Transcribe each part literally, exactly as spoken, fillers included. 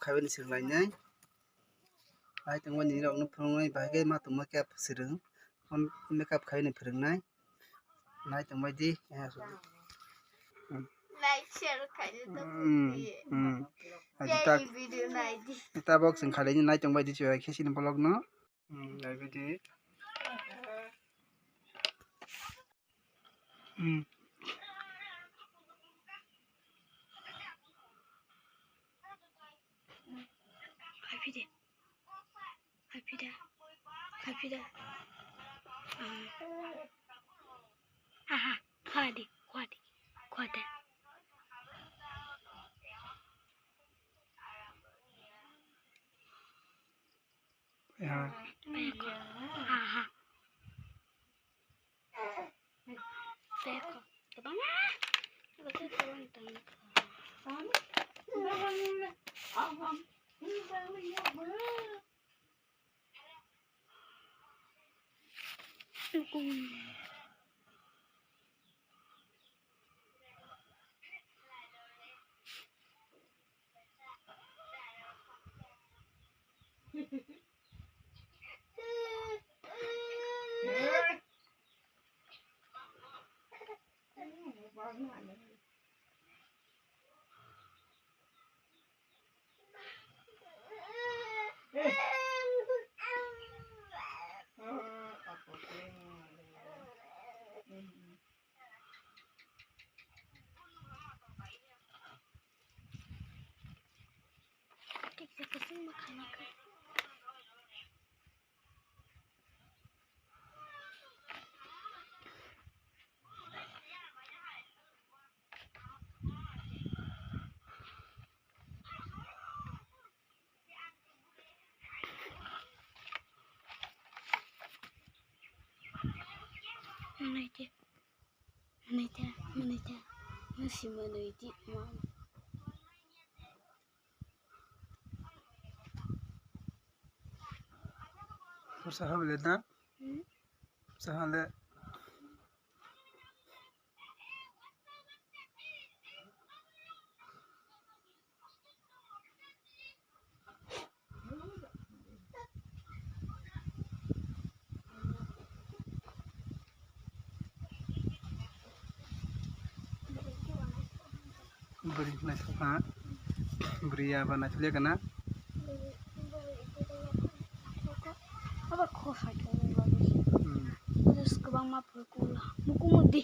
khaibani swrwnglainai. Nai tongmani rokno phwrwngnai bahai khe ma tongma khe phwswrwng. Makeup khaibani phwrwngnai. Nai tongbai di. Like, share khaidi to. Hmm, hmm. Aji tak video nai di. Tabok chwng khaidi nai tongbai di chwrai khe chini vlog no. Hmm, nai bai di. Hmm. Khai phi de. Khai phi de. Khai phi de. Ah. Aha, khwadi, khwadi, khwadi. Ya. Peko. Aha. Peko. Tabang. Tabang, tabang, tabang. Manai te, manai te, manai te, masi manai di ma. Masa hable na? Hmm? Masa hable. Bwrwi naisuk ha. Bwrwi ya ba naisuk ya kana. Aba khosai tongwi bagwi. Hmm. Just kwbangma photo kula. Mukumuk di.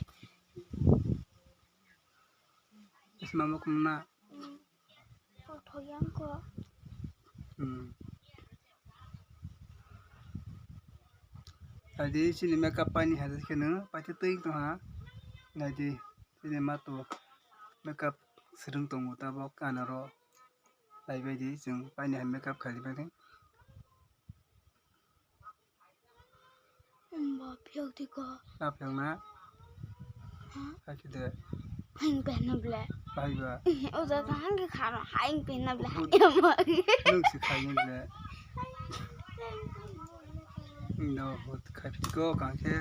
Isma mukum na. Hmm. Kothok yang ko. Hmm. Naidi chini makeup paini hai khe no paitha twi tongha. Naidi chini matu makeup swrwng tongo tabok kanaro. Laibai di chwng paini hai makeup khaimani. Umba phiyok di ko. Na phiyok na? Ha? Hai khe de. Haing pehna ble. Hai ba. O da ta hang ke kharo haing pehna ble. Bud. Haing ma. Nung si khai ni ble. No, hut khai phi ko kang khe.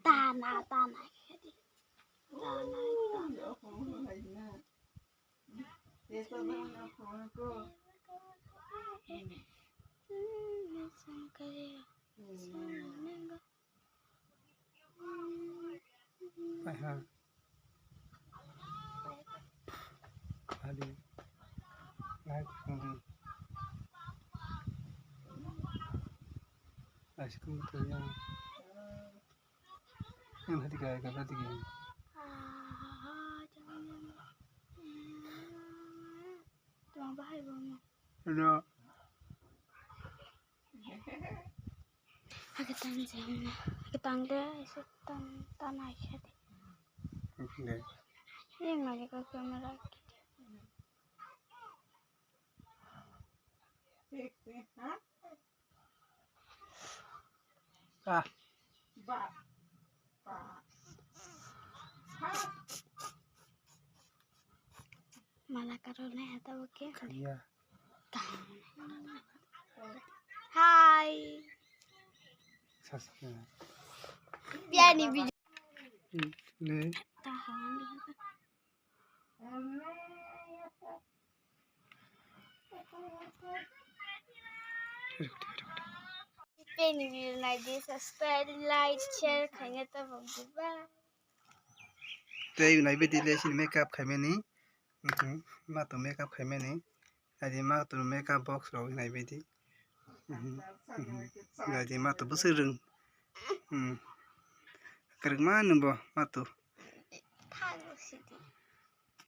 Tana, tana. Aha. Ali. Lai kung. Lai kung tu yang. Yang hati kaya kaya hati kaya. Tuang bahai bang. Hello. Hake tang jeng na. Hake tang de, ese tan, tan ai khe de. Oke. Ye ngai ka camera. Ah. Mala karo le hata oke. Kaya. Hi. Subscribe. Piani video. Piani video naidi, subscribe, like, share khaina tabuk diba. Tei naibaidi le sini makeup khaimani. Mhm. Mato makeup khaimani. Adi mato makeup box rok naibaidi. Mhm. Mhm. Adi mato bwswk rwng. Hmm. Kwrwngma nwngbo mato.